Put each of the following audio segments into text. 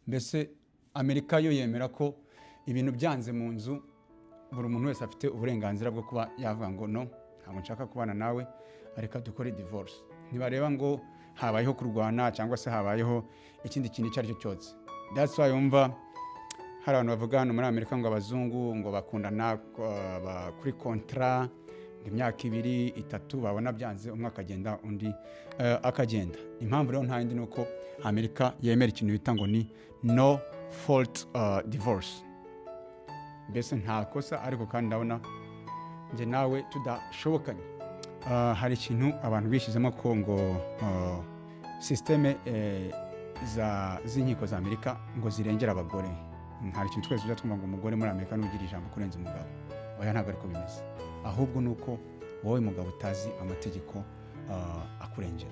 Mbese Amerika yo yemera ko ibintu byanze mu nzu, buri muntu wese afite uburenganzira bwo kuba yavuga ngo: "No, ntabwo nshaka kubana nawe, reka dukore divorce." Ntibareba ngo habayeho kurwana cyangwa se habayeho ikindi kintu icyo ari cyo cyose. That's why wumva hari abantu bavuga hano muri Amerika ngo abazungu ngo bakundana kuri contrat imyaka 2, 3, babona byanze, umwe akagenda, undi akagenda. Impamvu rero nta yindi, ni uko Amerika yemera ikintu bita ngo ni no fault divorce. Mbese nta kosa, ariko kandi ndabona njye nawe tudashobokanye. Hari ikintu abantu bishyizemo ko ngo système z'inkiko za Amerika ngo zirengera abagore. Hari ikintu twese tujya twumva ngo umugore muri Amerika nugira ijambo kurenza umugabo. Oya, ntabwo ariko bimeze, ahubwo ni uko wowe mugabo utazi amategeko akurengera.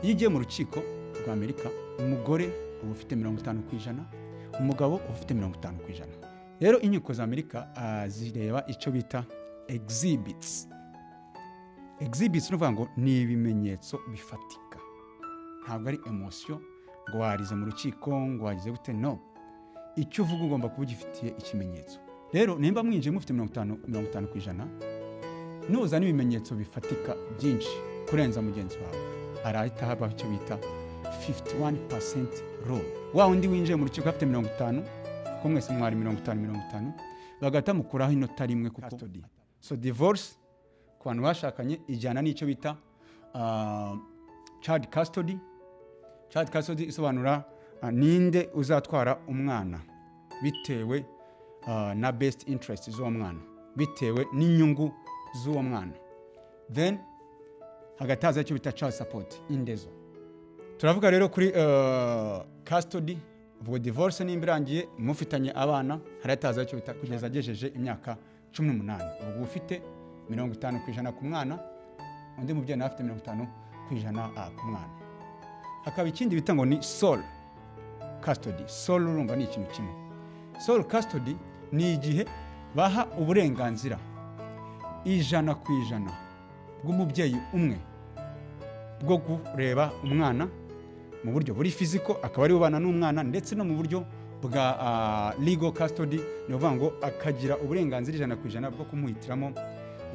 Iyo ugiye mu rukiko rwa Amerika, umugore uba ufite 50%, umugabo uba ufite 50%. Rero inkiko za Amerika zireba icyo bita exhibits. Exhibits ni ukuvuga ngo ni ibimenyetso bifatika, ntabwo ari emotion ngo warize mu rukiko, ngo wagize gute. No, icyo uvuga ugomba kuba ugifitiye ikimenyetso. Rero nimba mwinjiye mufite 50 50%, nuzana ibimenyetso bifatika byinshi kurenza mugenzi wawe, arahita habaho icyo bita 51% rule. Wa wundi winjiye mu rukiko afite 50, kuko mwese mwari 50 50, bagahita mukuraho inota rimwe kuko custody. So divorce ku bantu bashakanye ijyana n'icyo bita child custody. Child custody isobanura ninde uzatwara umwana bitewe na best interest z'uwo mwana, bitewe n'inyungu z'uwo mwana. Then hagati haza icyo bita child support, indezo. Turavuga rero kuri custody. Ubwo divorce nimba irangiye mufitanye abana, harahita haza icyo bita kugeza agejeje imyaka 18. Ubwo ufite 50% ku mwana, undi mubyeyi nawe afite 50% ku mwana. Hakaba ikindi bita ngo ni sole custody. Sole urumva ni ikintu kimwe. Sole custody ni igihe baha uburenganzira 100% bw'umubyeyi umwe bwo kureba umwana mu buryo buri physical, akaba ari ubana n'umwana, ndetse no mu buryo bwa legal custody, ni ukuvuga ngo akagira uburenganzira 100% bwo kumuhitiramo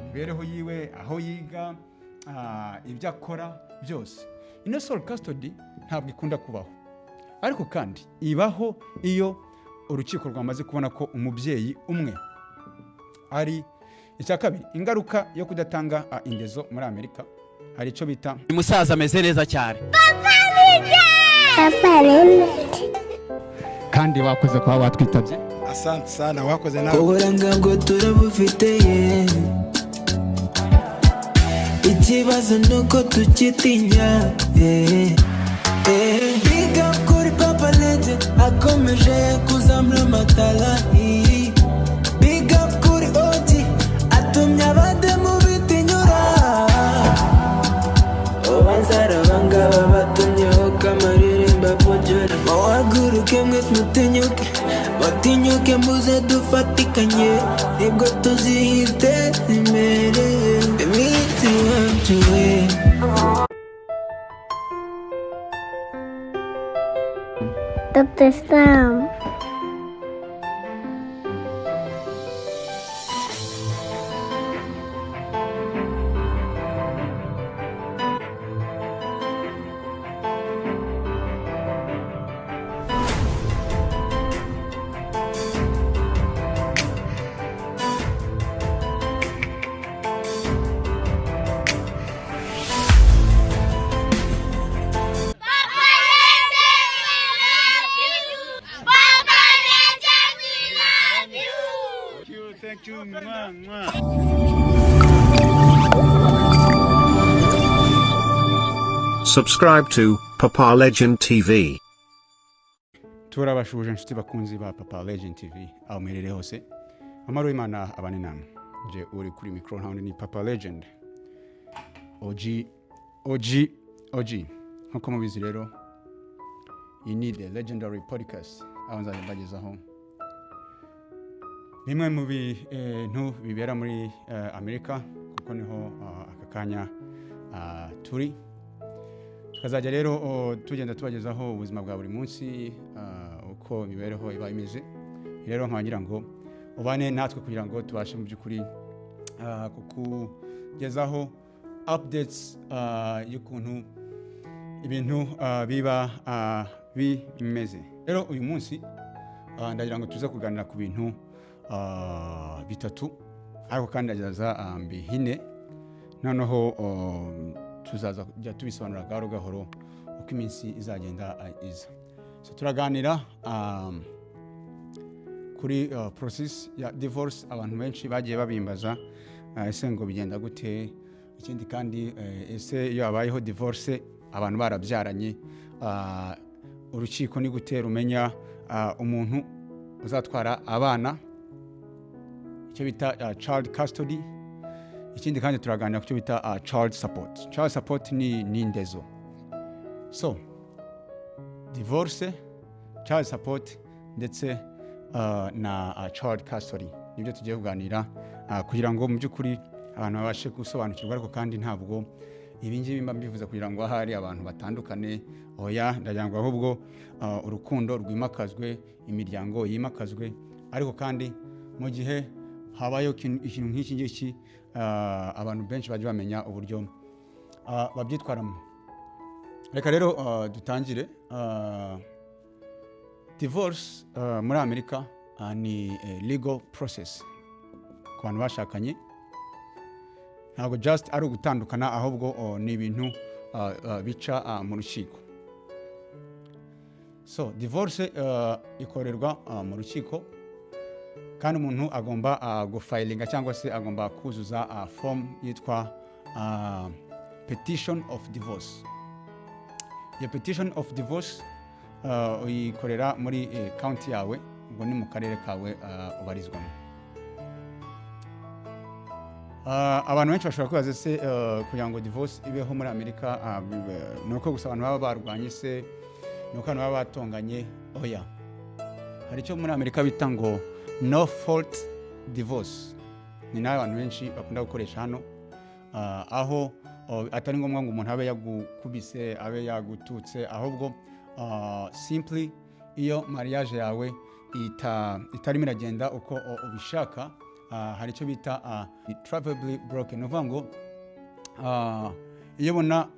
imibereho yiwe, aho yiga, ibyo akora byose. Ino sole custody ntabwo ikunda kubaho, ariko kandi ibaho iyo urukiko rwamaze kubona ko umubyeyi umwe ari. Icya kabiri, ingaruka yo kudatanga indezo muri Amerika, hari icyo bita Uyu musaza ameze neza cyane. Papa Rene. Kandi wakoze kuba watwitabye. Asante sana, wakoze nawe. Uburanga bwo turabufite ye, ikibazo ni uko tukitinya eh. Big up kuri Papa Legend, akomeje kuzamura amatara. Big up kuri OG, atumye abademu bitinyura. Ubanza abangaba batumyeho kamaririmba pojora. Muhaguruke mwese, mutinyuke, mutinyuke, muze dufatikanye, nibwo tuziteza imbere. Iminsi wacu we. Dr. Sam. Papa Legend, we love you. Papa Legend, we love you. Thank you. Mwah, mwah. Subscribe to Papa Legend TV. Turabashuhuje inshuti bakunzi ba Papa Legend TV, aho muherereye hose, amahoro y'Imana abane namwe. Nje uri kuri mikoro nta wundi, ni Papa Legend, OG, OG, OG. Nkuko mubizi rero, iyi ni The Legendary Podcast, aho nzajya mbagezaho bimwe mu bintu bibera muri Amerika, kuko niho aka kanya turi. Tukazajya rero tugenda tubagezaho ubuzima bwa buri munsi, uko uko imibereho iba imeze. Rero nkaba ngira ngo ubane natwe kugira ngo tubashe mu by'ukuri kukugezaho updates y'ukuntu ibintu biba bimeze. Rero uyu munsi ndagira ngo tuze kuganira ku bintu bitatu, ariko kandi ndagerageza mbihine, noneho tuzaza kujya tubisobanura gahoro gahoro uko iminsi izagenda iza. So turaganira kuri process ya divorce. Abantu benshi bagiye babimbaza, ese ngo bigenda gute? Ikindi kandi, ese iyo habayeho divorce abantu barabyaranye, urukiko ni gute rumenya umuntu uzatwara abana, icyo bita child custody? Ikindi kandi turaganira ku cyo bita child support. Child support ni indezo. So divorce, child support ndetse na child custody nibyo tugiye kuganira, kugira ngo mu by'ukuri abantu babashe gusobanukirwa. Ariko kandi ntabwo ibi ngibi mba mbivuze kugira ngo ahari abantu batandukane, oya. Ndagira ngo ahubwo urukundo rwimakazwe, imiryango yimakazwe. Ariko kandi mu gihe habayeho ikintu nk'iki ngiki, abantu benshi bajya bamenya uburyo babyitwaramo. Reka rero dutangire. Divorce muri Amerika ni legal process ku bantu bashakanye. Ntabwo just ari ugutandukana, ahubwo ni ibintu bica mu rukiko. So divorce ikorerwa mu rukiko, kandi umuntu agomba gufilinga cyangwa se agomba kuzuza form yitwa petition of divorce. Iyo petition of divorce uyikorera muri county yawe, ubwo ni mu karere kawe ubarizwamo. Abantu benshi bashobora kwibaza se kugira ngo divorce ibeho muri Amerika ni uko gusa abantu baba barwanye, se ni uko abantu baba batonganye? Oya, hari icyo muri Amerika bita ngo no fault divorce. Ni nayo abantu benshi bakunda gukoresha hano, aho atari ngombwa ngo umuntu abe yagukubise, abe yagututse, ahubwo simply iyo mariage yawe itarimo iragenda uko ubishaka, hari icyo bita irretrievably broken. Ni ukuvuga ngo iyo ubona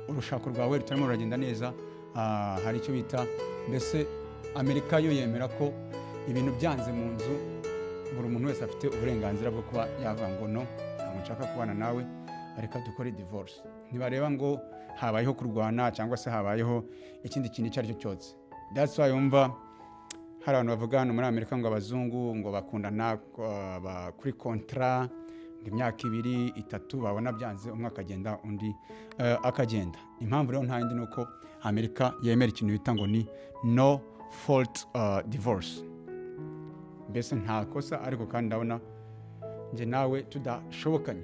urushako rwawe rutarimo ruragenda neza, hari icyo bita, mbese Amerika yo yemera ko ibintu byanze mu nzu, buri muntu wese afite uburenganzira bwo kuba yavuga ngo: "No, ntabwo nshaka kubana nawe, reka dukore divorce." Ntibareba ngo habayeho kurwana cyangwa se habayeho ikindi kintu icyo ari cyo cyose. That's why wumva hari abantu bavuga hano muri Amerika ngo abazungu ngo bakundana kuri contrat, ngo imyaka 2, 3, babona byanze umwe akagenda, undi akagenda. Impamvu rero nta yindi, ni uko Amerika yemera ikintu bita ngo ni no fault divorce. Mbese nta kosa, ariko kandi ndabona njye nawe tudashobokanye.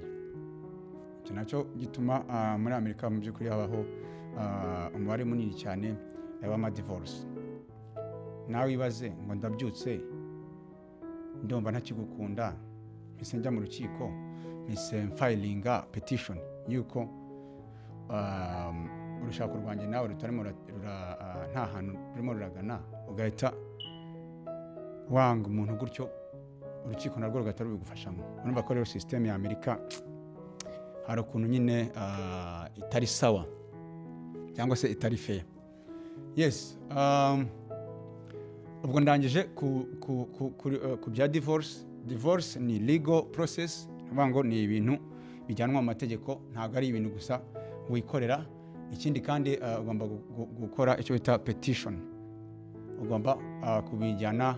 Icyo nacyo gituma muri Amerika mu by'ukuri habaho umubare munini cyane w'amadivorce. Nawe ibaze ngo ndabyutse ndumva ntakigukunda, mpise njya mu rukiko, mpise mfilinga petition yuko urushako rwanjye nawe rutarimo nta hantu rurimo ruragana, ugahita wanga umuntu gutyo, urukiko narwo rugahita rubigufashamo. Urumva ko rero sisiteme ya Amerika hari ukuntu nyine itari sawa cyangwa se itari fair. Yes, ubwo ndangije ku bya divorce. Divorce ni legal process, ni ukuvuga ngo ni ibintu bijyanwa mu mategeko, ntabwo ari ibintu gusa wikorera. Ikindi kandi, ugomba gukora icyo bita petition, ugomba kubijyana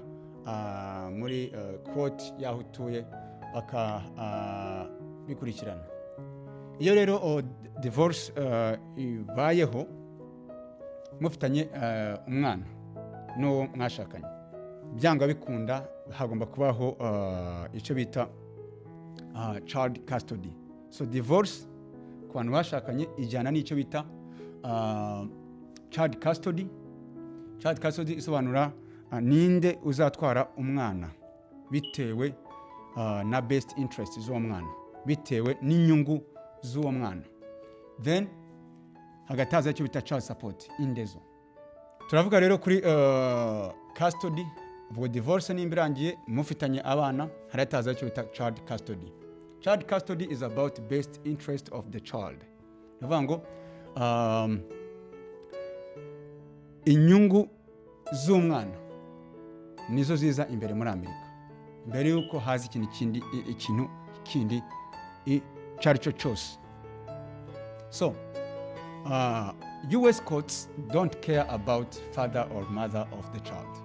muri court y'aho utuye, bakabikurikirana. Iyo rero divorce ibayeho mufitanye umwana n'uwo mwashakanye, byanga bikunda hagomba kubaho icyo bita child custody. So divorce ku bantu bashakanye ijyana n'icyo bita child custody. Child custody isobanura ninde uzatwara umwana bitewe na best interest z'uwo mwana, bitewe n'inyungu z'uwo mwana. Then hagati haza icyo bita child support, indezo. Turavuga rero kuri Custody, ubwo divorce nimba irangiye mufitanye abana, harahita hazaho icyo bita child custody. Child custody is about best interest of the child. Ni ukuvuga ngo inyungu z'umwana nizo ziza imbere muri Amerika mbere y'uko haza ikintu kindi, ikintu kindi icyo ari cyo cyose. So US courts don't care about father or mother of the child.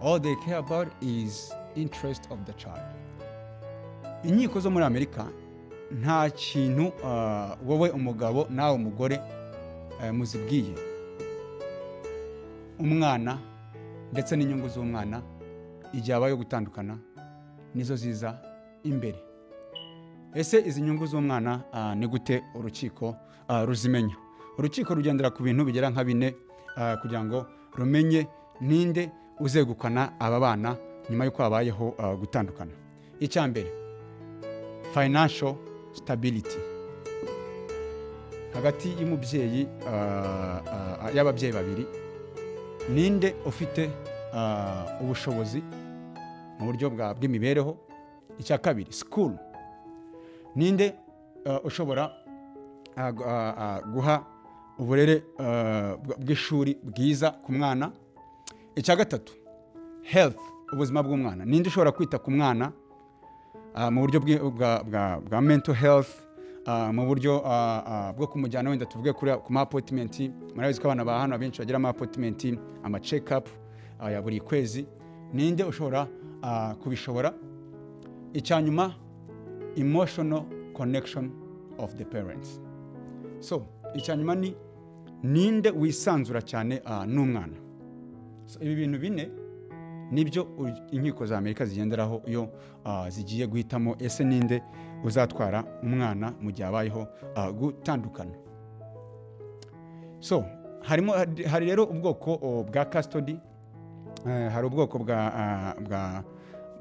All they care about is interest of the child. Inkiko zo muri Amerika nta kintu wowe umugabo nawe umugore muzibwiye. Umwana ndetse n'inyungu z'umwana igihe habayeho gutandukana nizo ziza imbere. Ese izi nyungu z'umwana ni gute urukiko ruzimenya? Urukiko rugendera ku bintu bigera nka bine kugira ngo rumenye ninde uzegukana aba bana nyuma y'uko habayeho gutandukana. Icya mbere, financial stability hagati y'umubyeyi, y'ababyeyi babiri, ninde ufite ubushobozi mu buryo bw'imibereho. Icya kabiri, school. Ninde ushobora guha uburere bw'ishuri bwiza ku mwana? Icya gatatu, health, ubuzima bw'umwana. Ninde ushobora kwita ku mwana mu buryo bwa mental health, mu buryo bwo kumujyana, wenda tuvuge ku ma appointment? Murabizi ko abana ba hano abenshi bagira ama appointment, ama check up ya buri kwezi. Ninde ushobora kubishobora? Icya nyuma, emotional connection of the parents. So icya nyuma ni ninde wisanzura cyane n'umwana. So ibi bintu bine nibyo inkiko za Amerika zigenderaho iyo zigiye guhitamo ese ninde uzatwara umwana mu gihe habayeho gutandukana. So harimo, hari rero ubwoko bwa custody, hari ubwoko bwa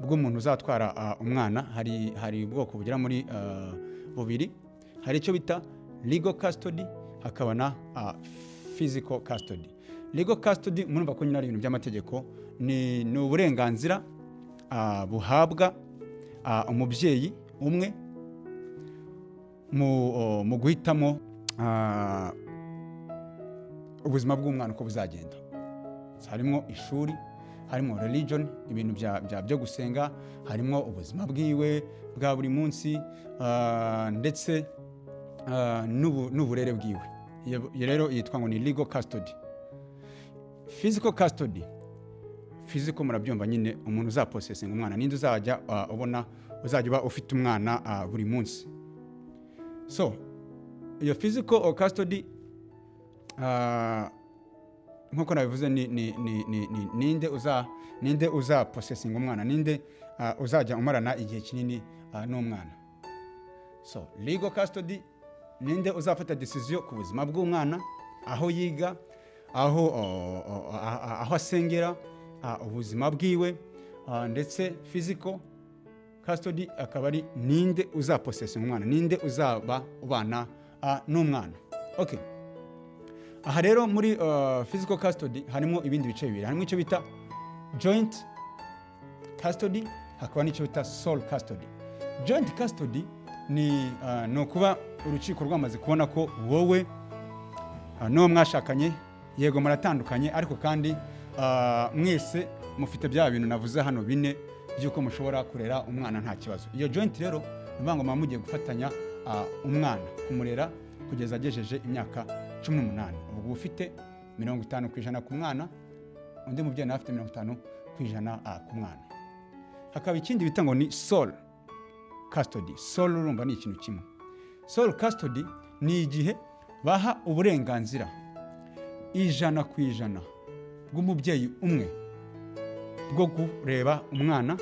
bw'umuntu uzatwara umwana. Hari ubwoko bugera muri bubiri. Hari icyo bita legal custody, hakaba na physical custody. Legal custody, murumva ko nyine ari ibintu by'amategeko, ni uburenganzira buhabwa umubyeyi umwe mu guhitamo ubuzima bw'umwana uko buzagenda. Harimo ishuri, harimo religion, ibintu byo gusenga, harimo ubuzima bwiwe bwa buri munsi, ndetse n'uburere bwiwe. Iyo rero yitwa ngo ni legal custody. Physical custody, physical murabyumva nyine, umuntu uzapossessinga umwana, ninde uzajya ubona, uzajya uba ufite umwana buri munsi. So iyo physical custody, nkuko nabivuze, ni ninde uza possessinga umwana, ninde uzajya umarana igihe kinini n'umwana. So legal custody, ninde uzafata decision ku buzima bw'umwana, aho yiga, aho asengera, ubuzima bwiwe, ndetse physical custody akaba ari ninde uzapossessinga umwana, ninde uzaba ubana n'umwana. Okay, aha rero muri physical custody harimo ibindi bice bibiri. Harimo icyo bita joint custody, hakaba n'icyo bita sole custody. Joint custody ni ukuba urukiko rwamaze kubona ko wowe n'uwo mwashakanye, yego muratandukanye, ariko kandi mwese mufite bya bintu navuze hano bine by'uko mushobora kurera umwana nta kibazo. Iyo joint rero ni ukuvuga ngo muba mugiye gufatanya umwana kumurera kugeza agejeje imyaka 18. Ubwo uba ufite 50% ku mwana, undi mubyeyi nawe afite 50% ku mwana. Hakaba ikindi bita ngo ni sole custody. Sole urumva ni ikintu kimwe. Sole custody ni igihe baha uburenganzira 100% bw'umubyeyi umwe bwo kureba umwana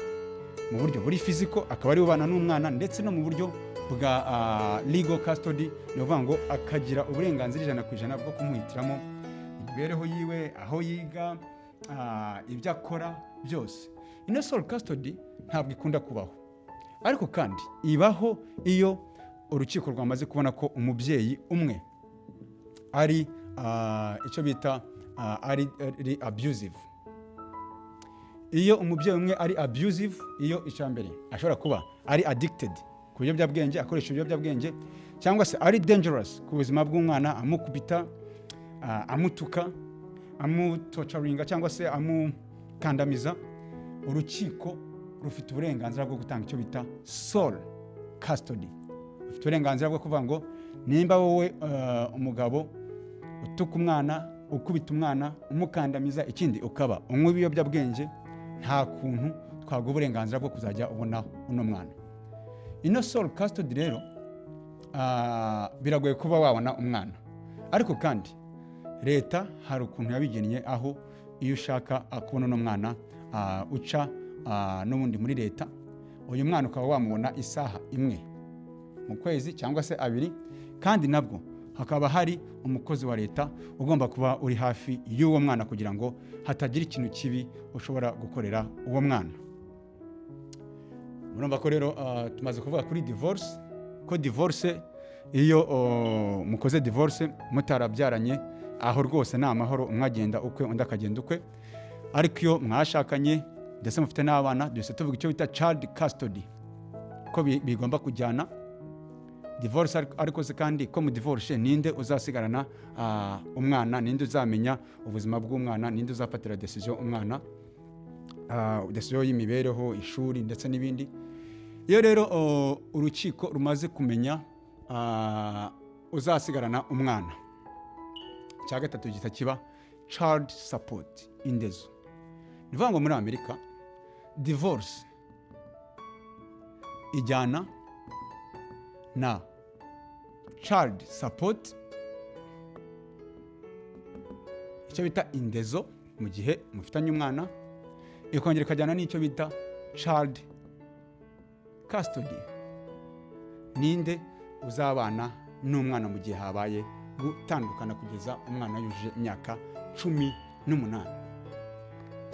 mu buryo buri physical, akaba ari ubana n'umwana, ndetse no mu buryo bwa legal custody, ni ukuvuga ngo akagira uburenganzira 100% bwo kumuhitiramo imibereho yiwe, aho yiga, ibyo akora byose. Ino sole custody ntabwo ikunda kubaho, ariko kandi ibaho iyo urukiko rwamaze kubona ko umubyeyi umwe ari icyo bita ari abusive. Iyo umubyeyi umwe ari abusive, iyo icya mbere ashobora kuba ari addicted ku biyobyabwenge, akoresha ibiyobyabwenge, cyangwa se ari dangerous ku buzima bw'umwana, amukubita, amutuka, amutorturinga cyangwa se amukandamiza, urukiko rufite uburenganzira bwo gutanga icyo bita sole custody. Rufite uburenganzira bwo kuvuga ngo nimba wowe umugabo utuka umwana, ukubita umwana, umukandamiza, ikindi ukaba unywa ibiyobyabwenge, nta kuntu twaguha uburenganzira bwo kuzajya ubona uno mwana. Ino sole custody rero, biragoye kuba wabona umwana. Ariko kandi leta hari ukuntu yabigennye, aho iyo ushaka kubona uno mwana, uca n'ubundi muri leta, uyu mwana ukaba wamubona isaha imwe mu kwezi cyangwa se 2, kandi nabwo hakaba hari umukozi wa leta ugomba kuba uri hafi y'uwo mwana kugira ngo hatagira ikintu kibi ushobora gukorera uwo mwana. Murumva ko rero tumaze kuvuga kuri divorce, ko divorce iyo mukoze divorce mutarabyaranye, aho rwose ni amahoro, umwe agenda ukwe, undi akagenda ukwe. Ariko iyo mwashakanye ndetse mufite n'abana, duhise tuvuga icyo bita child custody, ko bigomba kujyana divorce. Ariko se kandi ko mu divorce, ninde uzasigarana umwana? Ninde uzamenya ubuzima bw'umwana? Ninde uzafatira decision umwana, decision y'imibereho, ishuri ndetse n'ibindi? Iyo rero urukiko rumaze kumenya uzasigarana umwana, icya gatatu gihita kiba child support, indezo. Ni ukuvuga ngo muri Amerika divorce ijyana na child support, icyo bita indezo mu gihe mufitanye umwana, ikongera ikajyana n'icyo bita child custody, ninde uzabana n'umwana mu gihe habaye gutandukana kugeza umwana yujuje imyaka 18.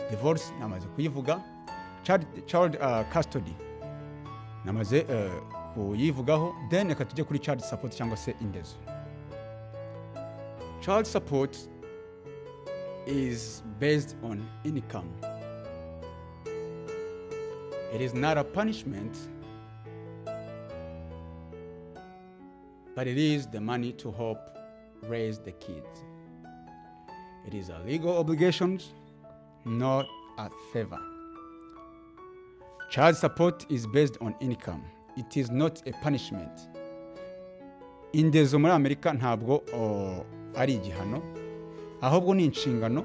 Divorce namaze kuyivuga, child custody namaze kuyivugaho, then reka tujye kuri child support cyangwa se indezo. Child support is based on income. It is not a punishment, but it is the money to help raise the kids. It is a legal obligation, not a favor. Child support is based on income. It is not a punishment. Indezo muri Amerika ntabwo ari igihano, ahubwo ni inshingano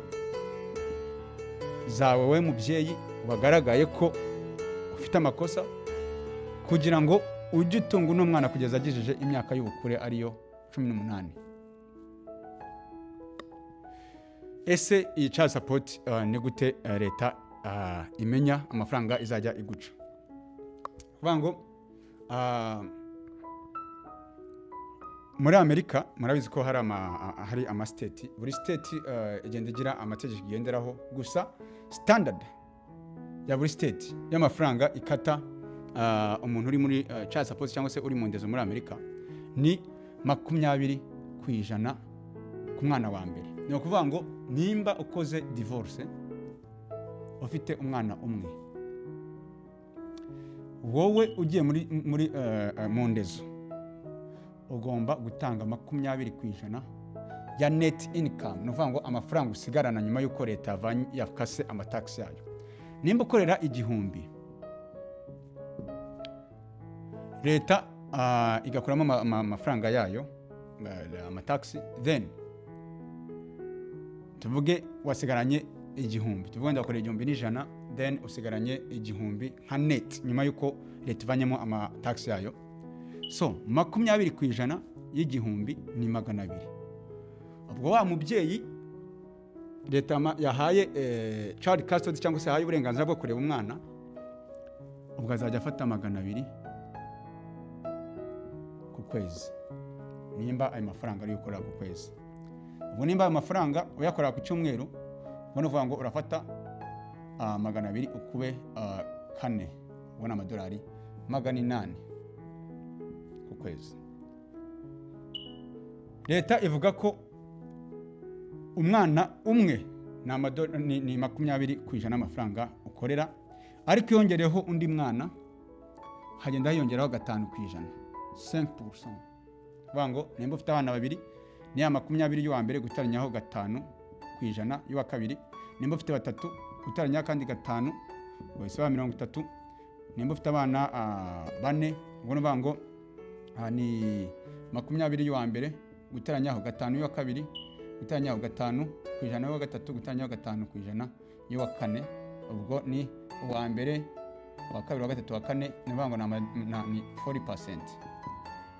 zawe wowe mubyeyi wagaragaye ko ufite amakosa, kugira ngo ujye utunga uno mwana kugeza agejeje imyaka y'ubukure, ariyo 18. Ese iyi child support ni gute leta imenya amafaranga izajya iguca? Kuvuga ngo muri Amerika murabizi ko hari amasiteti, buri state igenda igira amategeko igenderaho. Gusa standard ya buri state y'amafaranga ikata umuntu uri muri child support cyangwa se uri mu ndezo muri Amerika ni 20% ku mwana wa mbere. Ni ukuvuga ngo nimba ukoze divorce ufite umwana umwe, wowe ugiye muri mu ndezo, ugomba gutanga 20% ya net income. Ni ukuvuga ngo amafaranga usigarana nyuma y'uko leta yakase amatagisi yayo. Nimba ukorera 1000, leta igakuramo amafaranga yayo, amatagisi, then tuvuge wasigaranye 1000, tuvuge wenda wakorera 1100, then usigaranye 1000 nka net nyuma y'uko leta ivanyemo amatagisi yayo. So 20% y'1000 ni 200. Ubwo wa mubyeyi leta yahaye child custody cyangwa se yahaye uburenganzira bwo kureba umwana, ubwo azajya afata 200 ku kwezi, nimba ayo mafaranga ariyo ukorera ku kwezi. Ubwo nimba ayo mafaranga uyakorera ku cyumweru, ubwo ni ukuvuga ngo urafata 200 ukube kane, ubwo ni amadolari 800 ku kwezi. Leta ivuga ko umwana umwe ni 20% y'amafaranga ukorera. Ariko iyo undi mwana, hagenda hiyongeraho 5%, 5%. Kuvuga ngo nimba ufite abana babiri, ni ya 20 y'uwa mbere guteranyaho 5% y'uwa kabiri. Nimba ufite batatu, guteranyaho akandi 5, wese wa 30. Nimba ufite abana bane, ubwo ni ukuvuga ngo ni 20 y'uwa mbere guteranyaho 5 y'uwa kabiri, guteranyaho 5% y'uwa gatatu, guteranyaho 5% y'uwa kane. Ubwo ni uwa mbere, uwa kabiri, uwa gatatu, uwa kane, ni ukuvuga ngo ni 40%.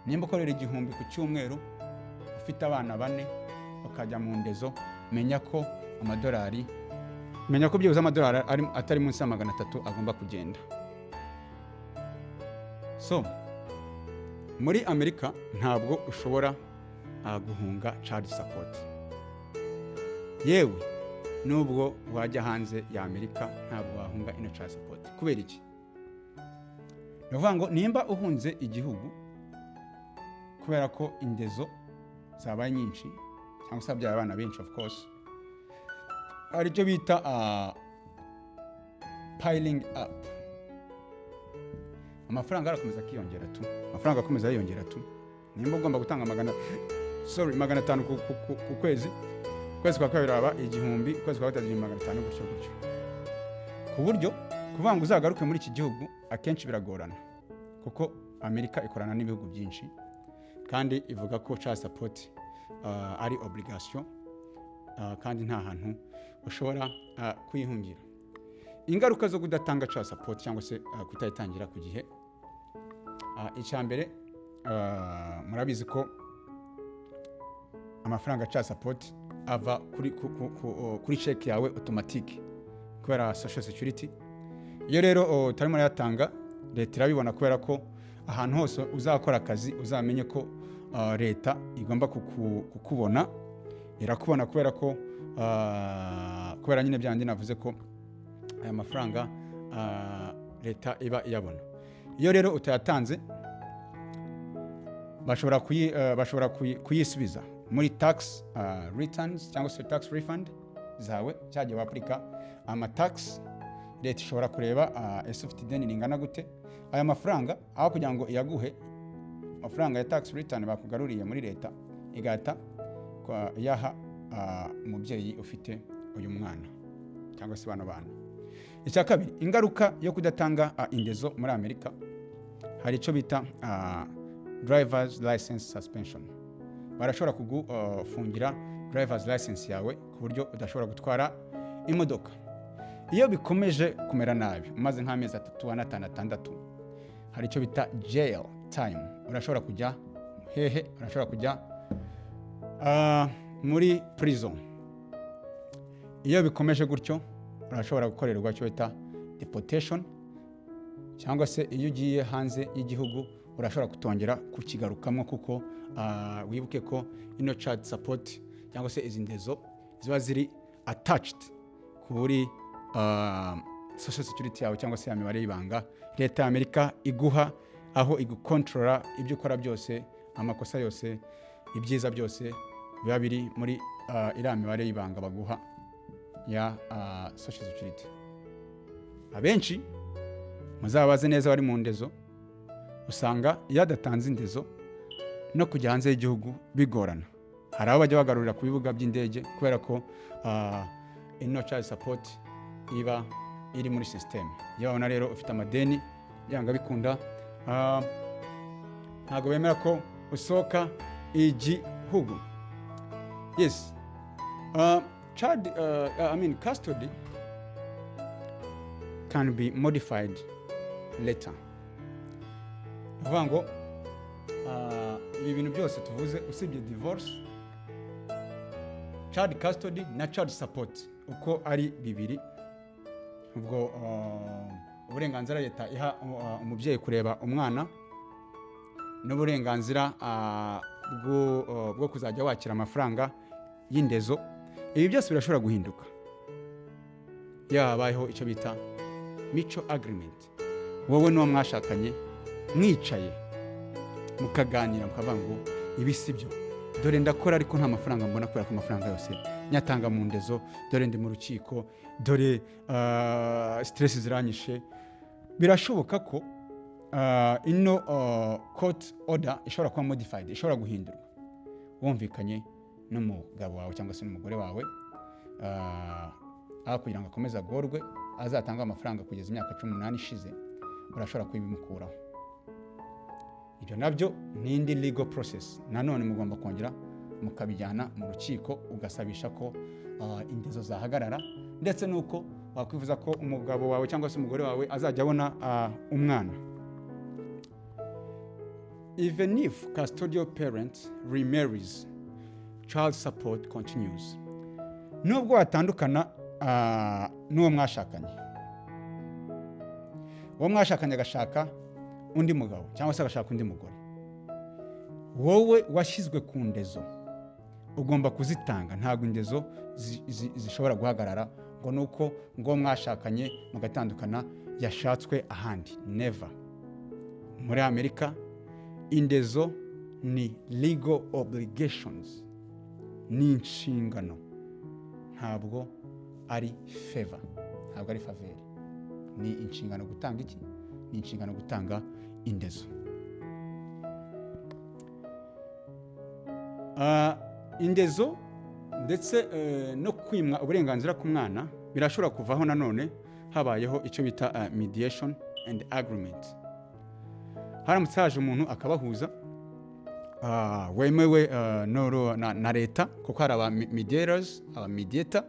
Nimba ukorera 1000 ku cyumweru, ufite abana bane, ukajya mu ndezo, menya ko byibuze amadolari atari munsi ya 300 agomba kugenda. So muri Amerika ntabwo ushobora guhunga child support. Yewe, nubwo wajya hanze ya Amerika, ntabwo wahunga ino child support. Kubera iki? Ni ukuvuga ngo nimba uhunze igihugu kubera ko indezo zabaye nyinshi cyangwa se wabyaye abana benshi, of course hari icyo bita piling up. Amafaranga arakomeza akiyongera tu, amafaranga akomeza yiyongera tu. Nimba ugomba gutanga magana, sorry, 500 ku kwezi, ukwezi kwa kabiri aba 1000, ukwezi kwa gatatu 1500, gutyo gutyo, ku buryo kuvuga ngo uzagaruke muri iki gihugu akenshi biragorana, kuko Amerika ikorana n'ibihugu byinshi kandi ivuga ko child support ari obligation, kandi nta hantu ushobora kuyihungira. Ingaruka zo kudatanga child support cyangwa se kutayitangira ku gihe: icya mbere, murabizi ko amafaranga child support ava kuri check yawe automatique kubera Social Security. Iyo rero utarimo urayatanga, leta irabibona, kubera ko ahantu hose uzakora akazi uzamenye ko leta igomba kukubona, irakubona, kubera ko kubera nyine byandi navuze ko aya mafaranga leta iba iyabona. Iyo rero utayatanze, bashobora kuyisubiza muri tax returns cyangwa se tax refund zawe. Cyagiye wapurika ama tax, leta ishobora kureba ese ufite ideni ringana gute. Aya mafaranga, aho kugira ngo iyaguhe, amafaranga ya tax return bakugaruriye muri leta, igahita yaha umubyeyi ufite uyu mwana cyangwa se bano bana. Icya kabiri, ingaruka yo kudatanga indezo muri Amerika, hari icyo bita drivers license suspension. Barashobora kugufungira drivers license yawe ku buryo udashobora gutwara imodoka. Iyo bikomeje kumera nabi, umaze nk'amezi 3, 4, 5, 6, hari icyo bita jail time. Urashobora kujya hehe? Urashobora kujya muri prison. Iyo bikomeje gutyo, urashobora gukorerwa icyo bita deportation, cyangwa se iyo ugiye hanze y'igihugu urashobora kutongera kukigarukamo, kuko wibuke ko ino child support cyangwa se izi ndezo ziba ziri attached kuri Social Security yawe cyangwa se ya mibare y'ibanga leta ya Amerika iguha, aho igukontorora ibyo ukora byose, amakosa yose, ibyiza byose biba biri muri iriya mibare y'ibanga baguha ya Social Security. Abenshi muzabaze neza bari mu ndezo, usanga iyo adatanze indezo no kujya hanze y'igihugu bigorana. Hari abo bajya bagarurira ku bibuga by'indege kubera ko ino child support iba iri muri système. Iyo babona rero ufite amadeni, yanga bikunda ntabwo bemera ko usohoka igihugu. Yes, child I mean, custody can be modified later. Ni ukuvuga ngo ibi bintu byose tuvuze, usibye divorce, child custody na child support uko ari bibiri, ubwo uburenganzira leta iha umubyeyi kureba umwana n'uburenganzira bwo kuzajya wakira amafaranga y'indezo, ibi byose birashobora guhinduka iyo habayeho icyo bita mutual agreement. Wowe n'uwo mwashakanye mwicaye mukaganira, mukavuga ngo ibi si byo, dore ndakora ariko nta mafaranga mbona kubera ko amafaranga yose Nyatanga mu ndezo, dore ndi mu rukiko, dore stress ziranyishe. Birashoboka ko ino court order ishobora kuba modified, ishobora guhindurwa wumvikanye n'umugabo wawe cyangwa se n'umugore wawe, aho kugira ngo akomeze agorwe azatange amafaranga kugeza imyaka 18 ishize, urashobora kubimukuraho. Ibyo nabyo ni indi legal process nanone, mugomba kongera mukabijyana mu rukiko, ugasabisha ko indezo zahagarara, ndetse n'uko wakwifuza ko umugabo wawe cyangwa se umugore wawe azajya abona umwana. Even if custodial parent remarries, child support continues. Nubwo watandukana n'uwo mwashakanye, uwo mwashakanye agashaka undi mugabo cyangwa se agashaka undi mugore, wowe washyizwe ku ndezo ugomba kuzitanga. Ntabwo indezo zishobora guhagarara ngo nuko ngo mwashakanye mugatandukana yashatswe ahandi. Never. Muri Amerika indezo ni legal obligations, ni inshingano, ntabwo ari favor, ntabwo ari favor. Ni inshingano gutanga iki? Ni inshingano gutanga indezo. Indezo ndetse no kwimwa uburenganzira ku mwana birashobora kuvaho nanone habayeho icyo bita mediation and agreement. Haramutse haje umuntu akabahuza, wemewe na leta, kuko hari aba mediators, aba mediator,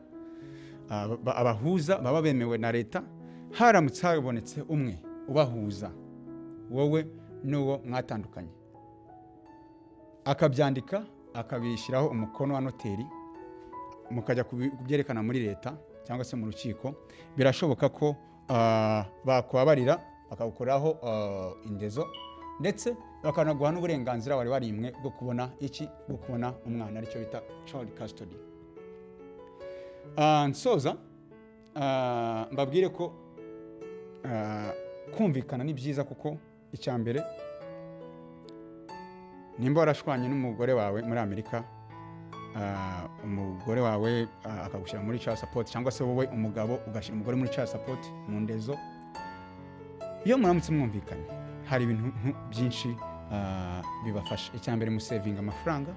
abahuza baba bemewe na leta. Haramutse habonetse umwe ubahuza, wowe n'uwo mwatandukanye, akabyandika, akabishyiraho umukono wa noteri, mukajya kubyerekana muri leta cyangwa se mu rukiko, birashoboka ko bakubabarira, bakagukoraho indezo, ndetse bakanaguha n'uburenganzira wari warimwe bwo kubona iki? Bwo kubona umwana, aricyo bita child custody. Nsoza, mbabwire ko kumvikana ni byiza, kuko icya mbere, nimba warashwanye n'umugore wawe muri Amerika, umugore wawe akagushyira muri child support, cyangwa se wowe umugabo ugashyira umugore muri child support, mu ndezo, iyo muramutse mwumvikanye hari ibintu byinshi bibafasha. Icya mbere, musevinga amafaranga.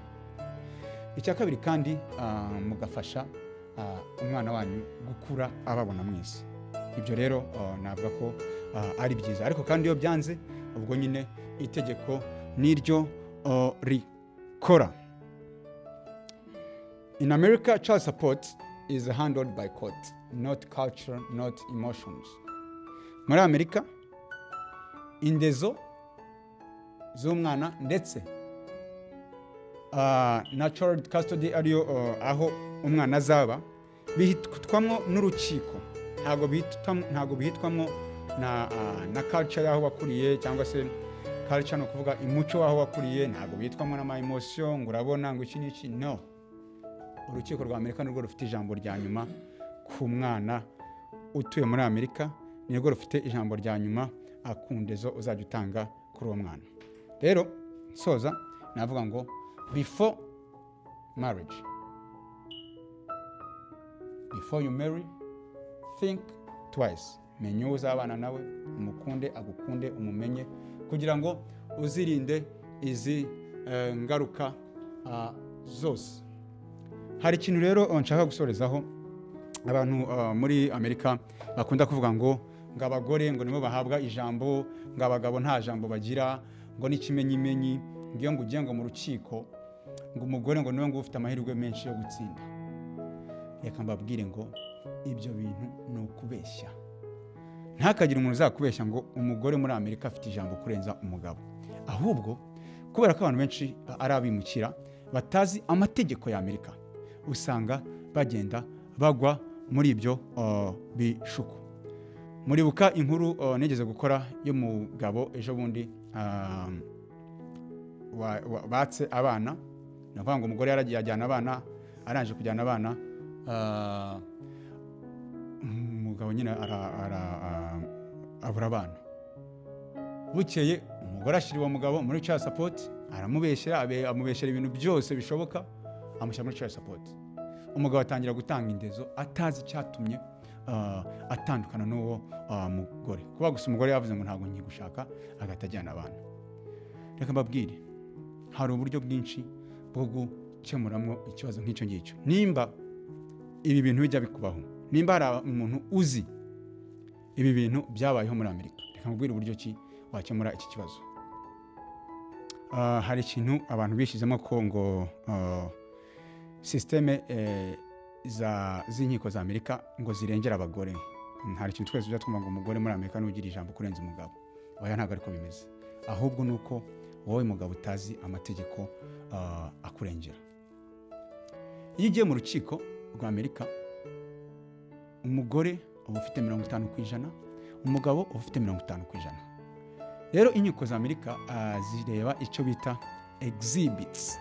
Icya kabiri kandi, mugafasha umwana wanyu gukura ababona mwese. Ibyo rero navuga ko ari byiza. Ariko kandi iyo byanze, ubwo nyine itegeko niryo rikora. In America, child support is handled by court, not culture, not emotions. Muri Amerika indezo z'umwana ndetse na child custody, ariyo aho umwana azaba, bihitwamwo n'urukiko, ntabwo bihitwamwo na culture y'aho wakuriye, cyangwa se culture ni ukuvuga umuco w'aho wakuriye. Ntabwo bihitwamo n'ama emotion ngo urabona ngo iki n'iki. No, urukiko rwa Amerika nirwo rufite ijambo rya nyuma ku mwana utuye muri Amerika, nirwo rufite ijambo rya nyuma ku ndezo uzajya utanga kuri uwo mwana. Rero nsoza navuga ngo before marriage, before you marry, think twice. Menya uwo uzabana nawe, umukunde, agukunde, umumenye, kugira ngo uzirinde izi ngaruka zose. Hari ikintu rero nshaka gusorezaho. Abantu muri Amerika bakunda kuvuga ngo abagore ngo nibo bahabwa ijambo, ngo abagabo nta jambo bagira, ngo n'ikimenyimenyi ngo iyo ngo ugiye ngo mu rukiko, ngo umugore ngo niwe ngo ufite amahirwe menshi yo gutsinda. Reka mbabwire ngo ibyo bintu ni ukubeshya. Ntihakagire umuntu uzakubeshya ngo umugore muri Amerika afite ijambo kurenza umugabo. Ahubwo kubera ko abantu benshi ari abimukira batazi amategeko ya Amerika, usanga bagenda bagwa muri ibyo bishuko. Muribuka inkuru nigeze gukora y'umugabo ejo bundi batse abana. Ni ukuvuga ngo umugore yaragiye ajyana abana, arangije kujyana abana, umugabo nyine abura abana. Bukeye umugore ashyira uwo mugabo muri child support, aramubeshyera, amubeshyera ibintu byose bishoboka, amushyira muri child support. Umugabo atangira gutanga indezo atazi icyatumye atandukana n'uwo mugore, kuba gusa umugore yavuze ngo ntabwo nkigushaka, agahita ajyana abana. Reka mbabwire, hari uburyo bwinshi bwo gukemuramo ikibazo nk'icyo ngicyo. Nimba ibi bintu bijya bikubaho, nimba hari umuntu uzi ibi bintu byabayeho muri Amerika, reka nkubwire uburyo ki wakemura iki kibazo. Hari ikintu abantu bishyizemo ko ngo système z'inkiko za Amerika ngo zirengera abagore. Hari ikintu twese tujya twumva ngo umugore muri Amerika niwe ugira ijambo kurenza umugabo. Oya, ntabwo ariko bimeze, ahubwo ni uko wowe mugabo utazi amategeko akurengera. Iyo ugiye mu rukiko rwa Amerika, umugore uba ufite 50%, umugabo uba ufite 50%. Rero inkiko za Amerika zireba icyo bita exhibits.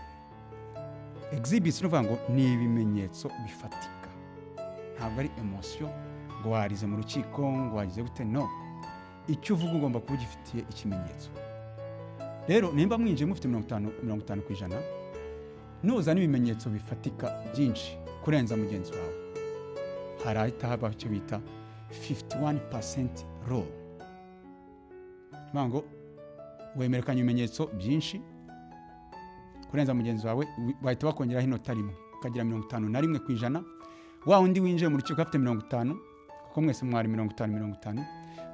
Exhibits ni ukuvuga ngo ni ibimenyetso bifatika, ntabwo ari emotion ngo warize mu rukiko, ngo wagize gute. No, icyo uvuga ugomba kuba ugifitiye ikimenyetso. Rero nimba mwinjiye mufite 50, 50%, nuzana ibimenyetso bifatika byinshi kurenza mugenzi wawe, harahita habaho icyo bita 51% rule. Ni ngo wemerekanya ibimenyetso byinshi kurenza mugenzi wawe, bahita bakongeraho inota rimwe, ukagira 51%. Wa wundi winjiye mu rukiko afite 50, kuko mwese mwari 50, 50,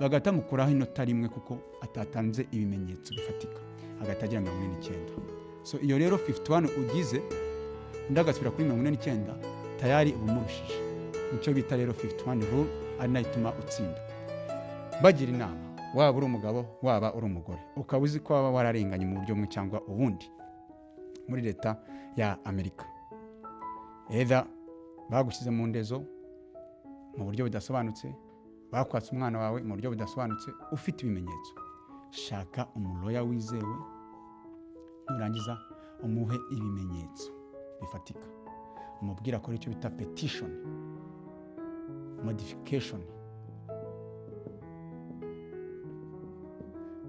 bagahita mukuraho inota rimwe kuko atatanze ibimenyetso bifatika, agahita agira 49. So iyo rero 51 ugize, undi agasubira kuri 49, tayari uba umurushije. Nicyo bita rero 51 rule, ari nayo ituma utsinda. Bagira inama, waba uri umugabo, waba uri umugore, ukaba uzi ko waba wararenganye mu buryo bumwe cyangwa ubundi muri leta ya Amerika, either bagushyize mu ndezo mu buryo budasobanutse, bakwatse umwana wawe mu buryo budasobanutse, ufite ibimenyetso, shaka umulawyer wizewe, nurangiza umuhe ibimenyetso bifatika, umubwire akora icyo bita petition modification.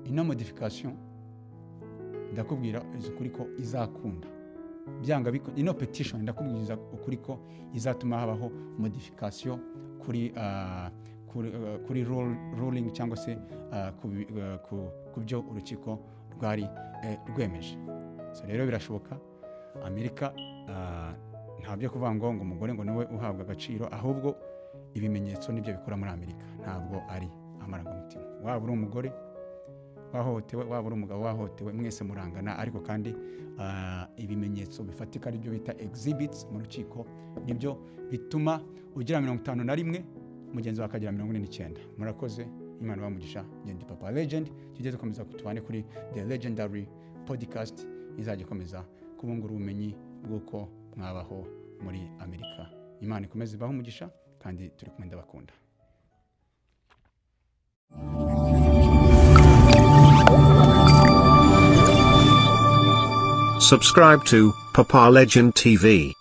Ino modification, ndakubwira ukuri ko izakunda byanga ino petition, ndakubwira ukuri ko izatuma habaho modification kuri ruling cyangwa se ku byo urukiko rwari rwemeje. So rero birashoboka. Amerika nta byo kuvuga ngo umugore ngo niwe uhabwa agaciro, ahubwo ibimenyetso nibyo bikora muri Amerika, ntabwo ari amarangamutima. Waba uri umugore wahohotewe, waba uri umugabo wahohotewe, mwese murangana. Ariko kandi ibimenyetso bifatika, aribyo bita exhibits mu rukiko, nibyo bituma ugira 51, mugenzi wawe akagira 49. Murakoze, Imana ibahe. Ngende Papa Legend, tujye dukomeza tubane kuri The Legendary Podcast, izajya ikomeza kubungura ubumenyi bw'uko mwabaho muri Amerika. Imana ikomeze ibahe umugisha, kandi turi kumwe, ndabakunda. Subscribe to Papa Legend TV.